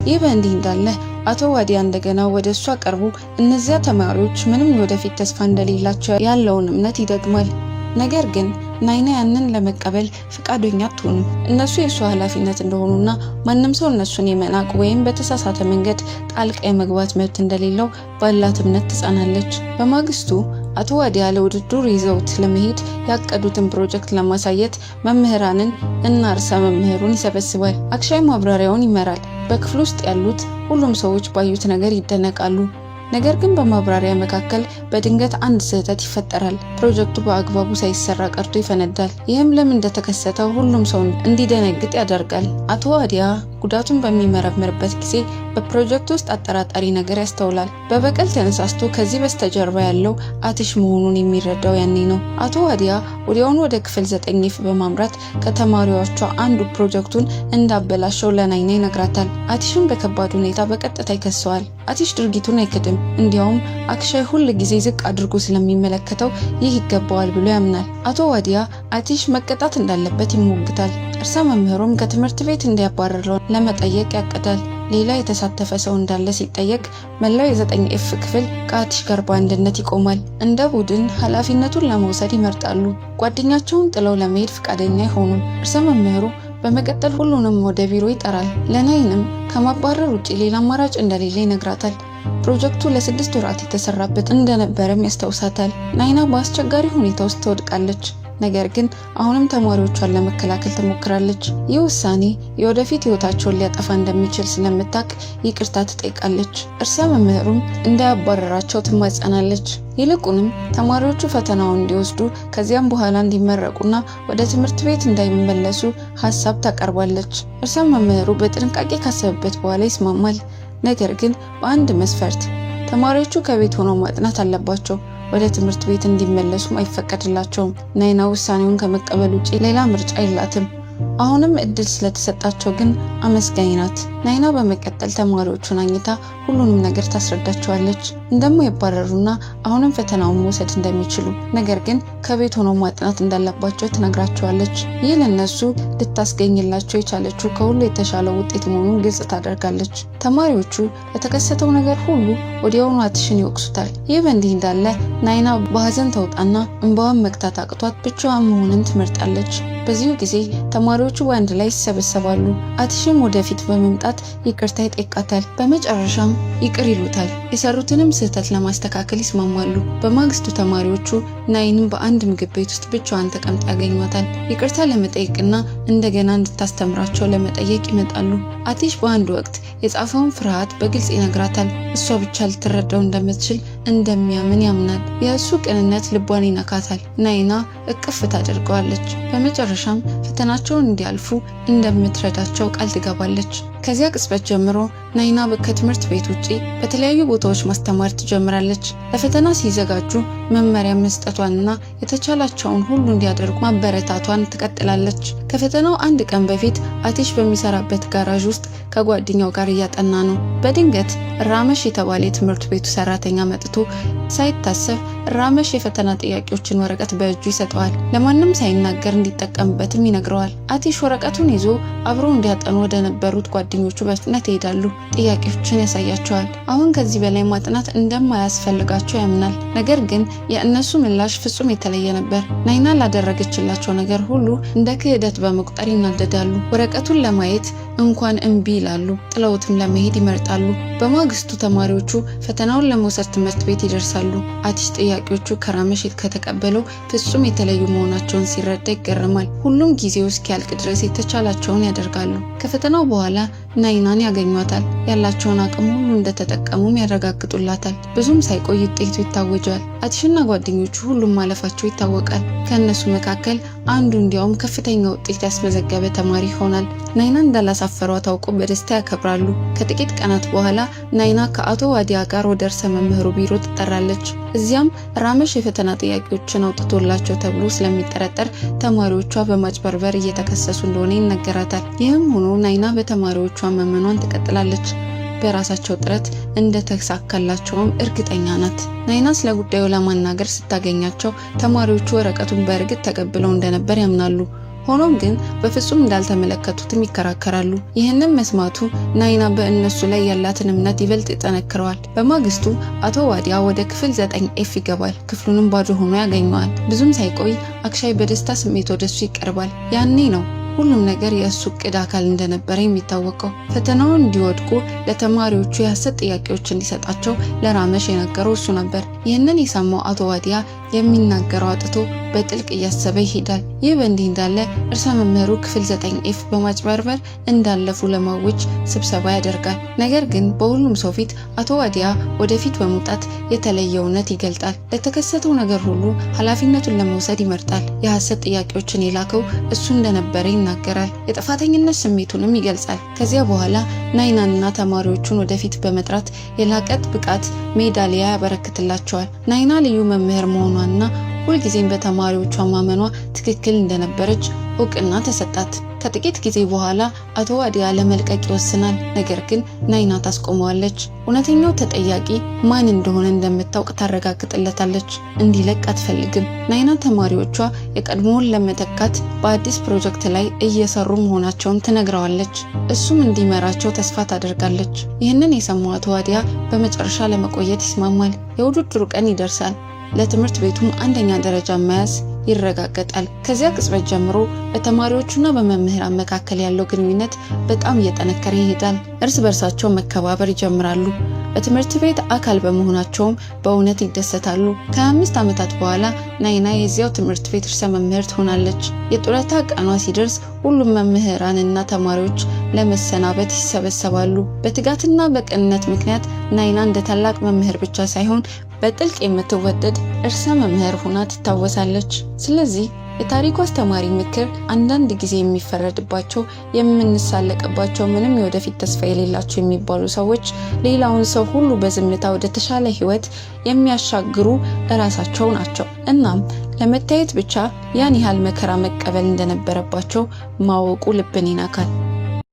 ይህ በእንዲህ እንዳለ አቶ ዋዲያ እንደገና ወደ እሷ ቀርቦ እነዚያ ተማሪዎች ምንም የወደፊት ተስፋ እንደሌላቸው ያለውን እምነት ይደግማል። ነገር ግን ናይና ያንን ለመቀበል ፈቃደኛ አትሆንም። እነሱ የእሷ ኃላፊነት እንደሆኑና ማንም ሰው እነሱን የመናቅ ወይም በተሳሳተ መንገድ ጣልቃ የመግባት መብት እንደሌለው ባላት እምነት ትጸናለች። በማግስቱ አቶ ዋዲያ ለውድድሩ ይዘውት ለመሄድ ያቀዱትን ፕሮጀክት ለማሳየት መምህራንን እና ርዕሰ መምህሩን ይሰበስባል። አክሻይ ማብራሪያውን ይመራል። በክፍል ውስጥ ያሉት ሁሉም ሰዎች ባዩት ነገር ይደነቃሉ። ነገር ግን በማብራሪያ መካከል በድንገት አንድ ስህተት ይፈጠራል። ፕሮጀክቱ በአግባቡ ሳይሰራ ቀርቶ ይፈነዳል። ይህም ለምን እንደተከሰተው ሁሉም ሰው እንዲደነግጥ ያደርጋል። አቶ ዋዲያ ጉዳቱን በሚመረምርበት ጊዜ በፕሮጀክቱ ውስጥ አጠራጣሪ ነገር ያስተውላል። በበቀል ተነሳስቶ ከዚህ በስተጀርባ ያለው አቲሽ መሆኑን የሚረዳው ያኔ ነው። አቶ ዋዲያ ወዲያውኑ ወደ ክፍል 9 F በማምራት ከተማሪዎቿ አንዱ ፕሮጀክቱን እንዳበላሸው ለናይና ይነግራታል። አቲሽን በከባድ ሁኔታ በቀጥታ ይከሰዋል። አቲሽ ድርጊቱን አይክድም። እንዲያውም አክሻይ ሁል ጊዜ ዝቅ አድርጎ ስለሚመለከተው ይህ ይገባዋል ብሎ ያምናል። አቶ ዋዲያ አቲሽ መቀጣት እንዳለበት ይሞግታል። ርዕሰ መምህሩም ከትምህርት ቤት እንዲያባረረው ለመጠየቅ ያቅዳል። ሌላ የተሳተፈ ሰው እንዳለ ሲጠየቅ መላው የ9 F ክፍል ከአቲሽ ጋር በአንድነት ይቆማል። እንደ ቡድን ኃላፊነቱን ለመውሰድ ይመርጣሉ። ጓደኛቸውን ጥለው ለመሄድ ፈቃደኛ አይሆኑም። ርዕሰ መምህሩ በመቀጠል ሁሉንም ወደ ቢሮ ይጠራል። ለናይንም ከማባረር ውጭ ሌላ አማራጭ እንደሌለ ይነግራታል። ፕሮጀክቱ ለ6 ወራት የተሰራበት እንደነበረም ያስታውሳታል። ናይና በአስቸጋሪ ሁኔታ ውስጥ ትወድቃለች። ነገር ግን አሁንም ተማሪዎቿን ለመከላከል ትሞክራለች። ይህ ውሳኔ የወደፊት ሕይወታቸውን ሊያጠፋ እንደሚችል ስለምታውቅ ይቅርታ ትጠይቃለች። ርዕሰ መምህሩም እንዳያባረራቸው ትማጸናለች። ይልቁንም ተማሪዎቹ ፈተናውን እንዲወስዱ፣ ከዚያም በኋላ እንዲመረቁና ወደ ትምህርት ቤት እንዳይመለሱ ሀሳብ ታቀርባለች። ርዕሰ መምህሩ በጥንቃቄ ካሰበበት በኋላ ይስማማል። ነገር ግን በአንድ መስፈርት፦ ተማሪዎቹ ከቤት ሆነው ማጥናት አለባቸው። ወደ ትምህርት ቤት እንዲመለሱም አይፈቀድላቸውም። ናይና ውሳኔውን ከመቀበል ውጪ ሌላ ምርጫ የላትም። አሁንም እድል ስለተሰጣቸው ግን አመስጋኝ ናት። ናይና በመቀጠል ተማሪዎቹን አግኝታ ሁሉንም ነገር ታስረዳቸዋለች። እንደማይባረሩና አሁንም ፈተናውን መውሰድ እንደሚችሉ፣ ነገር ግን ከቤት ሆነው ማጥናት እንዳለባቸው ትነግራቸዋለች። ይህ ለእነሱ ልታስገኝላቸው የቻለችው ከሁሉ የተሻለው ውጤት መሆኑን ግልጽ ታደርጋለች። ተማሪዎቹ ለተከሰተው ነገር ሁሉ ወዲያውኑ አቲሽን ይወቅሱታል። ይህ በእንዲህ እንዳለ ናይና በሀዘን ተውጣና እንባዋን መግታት አቅቷት ብቻዋን መሆንን ትመርጣለች። በዚሁ ጊዜ ተማሪዎቹ በአንድ ላይ ይሰበሰባሉ። አቲሽም ወደፊት በመምጣት ይቅርታ ይጠይቃታል። በመጨረሻም ይቅር ይሉታል። የሰሩትንም ስህተት ለማስተካከል ይስማማሉ። በማግስቱ ተማሪዎቹ ናይንን በአንድ ምግብ ቤት ውስጥ ብቻዋን ተቀምጣ ያገኟታል። ይቅርታ ለመጠየቅና እንደገና እንድታስተምራቸው ለመጠየቅ ይመጣሉ። አቲሽ በአንድ ወቅት የጻፈውን ፍርሃት በግልጽ ይነግራታል። እሷ ብቻ ልትረዳው እንደምትችል እንደሚያምን ያምናል። የእሱ ቅንነት ልቧን ይነካታል። ናይና እቅፍ ታደርገዋለች። በመጨረሻም ፈተናቸውን እንዲያልፉ እንደምትረዳቸው ቃል ትገባለች። ከዚያ ቅጽበት ጀምሮ ናይና ከትምህርት ቤት ውጪ በተለያዩ ቦታዎች ማስተማር ትጀምራለች። ለፈተና ሲዘጋጁ መመሪያ መስጠቷንና የተቻላቸውን ሁሉ እንዲያደርጉ ማበረታቷን ትቀጥላለች። ከፈተናው አንድ ቀን በፊት አቲሽ በሚሰራበት ጋራዥ ውስጥ ከጓደኛው ጋር እያጠና ነው። በድንገት ራመሽ የተባለ የትምህርት ቤቱ ሰራተኛ መጥቶ ሳይታሰብ ራመሽ የፈተና ጥያቄዎችን ወረቀት በእጁ ይሰጠዋል። ለማንም ሳይናገር እንዲጠቀምበትም ይነግረዋል። አቲሽ ወረቀቱን ይዞ አብረው እንዲያጠኑ ወደ ነበሩት ጓደኞቹ በፍጥነት ይሄዳሉ። ጥያቄዎችን ያሳያቸዋል። አሁን ከዚህ በላይ ማጥናት እንደማያስፈልጋቸው ያምናል። ነገር ግን የእነሱ ምላሽ ፍጹም የተለየ ነበር። ናይና ላደረገችላቸው ነገር ሁሉ እንደ ክህደት በመቁጠር ይናደዳሉ። ወረቀቱን ለማየት እንኳን እምቢ ይላሉ። ጥለውትም ለመሄድ ይመርጣሉ። በማግስቱ ተማሪዎቹ ፈተናውን ለመውሰድ ትምህርት ቤት ይደርሳሉ። አቲሽ ጥያቄዎቹ ከራመሽ ከተቀበለው ፍጹም የተለዩ መሆናቸውን ሲረዳ ይገረማል። ሁሉም ጊዜው እስኪያልቅ ድረስ የተቻላቸውን ያደርጋሉ። ከፈተናው በኋላ ናይናን ያገኟታል። ያላቸውን አቅም ሁሉ እንደተጠቀሙም ያረጋግጡላታል። ብዙም ሳይቆይ ውጤቱ ይታወጃል። አቲሽና ጓደኞቹ ሁሉም ማለፋቸው ይታወቃል። ከእነሱ መካከል አንዱ እንዲያውም ከፍተኛ ውጤት ያስመዘገበ ተማሪ ይሆናል። ናይና እንዳላሳፈሯ ታውቆ በደስታ ያከብራሉ። ከጥቂት ቀናት በኋላ ናይና ከአቶ ዋዲያ ጋር ወደ ርዕሰ መምህሩ ቢሮ ትጠራለች። እዚያም ራመሽ የፈተና ጥያቄዎችን አውጥቶላቸው ተብሎ ስለሚጠረጠር ተማሪዎቿ በማጭበርበር እየተከሰሱ እንደሆነ ይነገራታል። ይህም ሆኖ ናይና በተማሪዎቿ መመኗን ትቀጥላለች። በራሳቸው ጥረት እንደተሳካላቸውም እርግጠኛ ናት። ናይና ስለ ጉዳዩ ለማናገር ስታገኛቸው ተማሪዎቹ ወረቀቱን በእርግጥ ተቀብለው እንደነበር ያምናሉ። ሆኖም ግን በፍጹም እንዳልተመለከቱትም ይከራከራሉ። ይህንም መስማቱ ናይና በእነሱ ላይ ያላትን እምነት ይበልጥ ይጠነክረዋል። በማግስቱ አቶ ዋዲያ ወደ ክፍል 9 F ይገባል። ክፍሉንም ባዶ ሆኖ ያገኘዋል። ብዙም ሳይቆይ አክሻይ በደስታ ስሜት ወደሱ ይቀርባል። ያኔ ነው ሁሉም ነገር የእሱ እቅድ አካል እንደነበረ የሚታወቀው። ፈተናውን እንዲወድቁ ለተማሪዎቹ የሐሰት ጥያቄዎች እንዲሰጣቸው ለራመሽ የነገረው እሱ ነበር። ይህንን የሰማው አቶ ዋዲያ የሚናገረው አጥቶ በጥልቅ እያሰበ ይሄዳል። ይህ በእንዲህ እንዳለ ርዕሰ መምህሩ ክፍል 9 F በማጭበርበር እንዳለፉ ለማወጅ ስብሰባ ያደርጋል። ነገር ግን በሁሉም ሰው ፊት አቶ ዋዲያ ወደፊት በመውጣት የተለየ እውነት ይገልጣል። ለተከሰተው ነገር ሁሉ ኃላፊነቱን ለመውሰድ ይመርጣል። የሐሰት ጥያቄዎችን የላከው እሱ እንደነበረ ይናገራል። የጥፋተኝነት ስሜቱንም ይገልጻል። ከዚያ በኋላ ናይናንና ተማሪዎቹን ወደፊት በመጥራት የላቀ ብቃት ሜዳሊያ ያበረክትላቸዋል። ናይና ልዩ መምህር መሆኗና ሁልጊዜም በተማሪዎቿ ማመኗ ትክክል እንደነበረች እውቅና ተሰጣት። ከጥቂት ጊዜ በኋላ አቶ ዋዲያ ለመልቀቅ ይወስናል። ነገር ግን ናይና ታስቆመዋለች። እውነተኛው ተጠያቂ ማን እንደሆነ እንደምታውቅ ታረጋግጥለታለች። እንዲለቅ አትፈልግም። ናይና ተማሪዎቿ የቀድሞውን ለመተካት በአዲስ ፕሮጀክት ላይ እየሰሩ መሆናቸውን ትነግረዋለች። እሱም እንዲመራቸው ተስፋ ታደርጋለች። ይህንን የሰማው አቶ ዋዲያ በመጨረሻ ለመቆየት ይስማማል። የውድድሩ ቀን ይደርሳል። ለትምህርት ቤቱም አንደኛ ደረጃ መያዝ ይረጋገጣል። ከዚያ ቅጽበት ጀምሮ በተማሪዎቹና በመምህራን መካከል ያለው ግንኙነት በጣም እየጠነከረ ይሄዳል። እርስ በርሳቸው መከባበር ይጀምራሉ። በትምህርት ቤት አካል በመሆናቸውም በእውነት ይደሰታሉ። ከ5 ዓመታት በኋላ ናይና የዚያው ትምህርት ቤት ርዕሰ መምህር ትሆናለች። የጡረታ ቀኗ ሲደርስ ሁሉም መምህራንና ተማሪዎች ለመሰናበት ይሰበሰባሉ። በትጋትና በቅንነት ምክንያት ናይና እንደ ታላቅ መምህር ብቻ ሳይሆን በጥልቅ የምትወደድ ርዕሰ መምህር ሆና ትታወሳለች። ስለዚህ የታሪኩ አስተማሪ ምክር አንዳንድ ጊዜ የሚፈረድባቸው፣ የምንሳለቅባቸው፣ ምንም የወደፊት ተስፋ የሌላቸው የሚባሉ ሰዎች ሌላውን ሰው ሁሉ በዝምታ ወደ ተሻለ ሕይወት የሚያሻግሩ እራሳቸው ናቸው። እናም ለመታየት ብቻ ያን ያህል መከራ መቀበል እንደነበረባቸው ማወቁ ልብን ይነካል።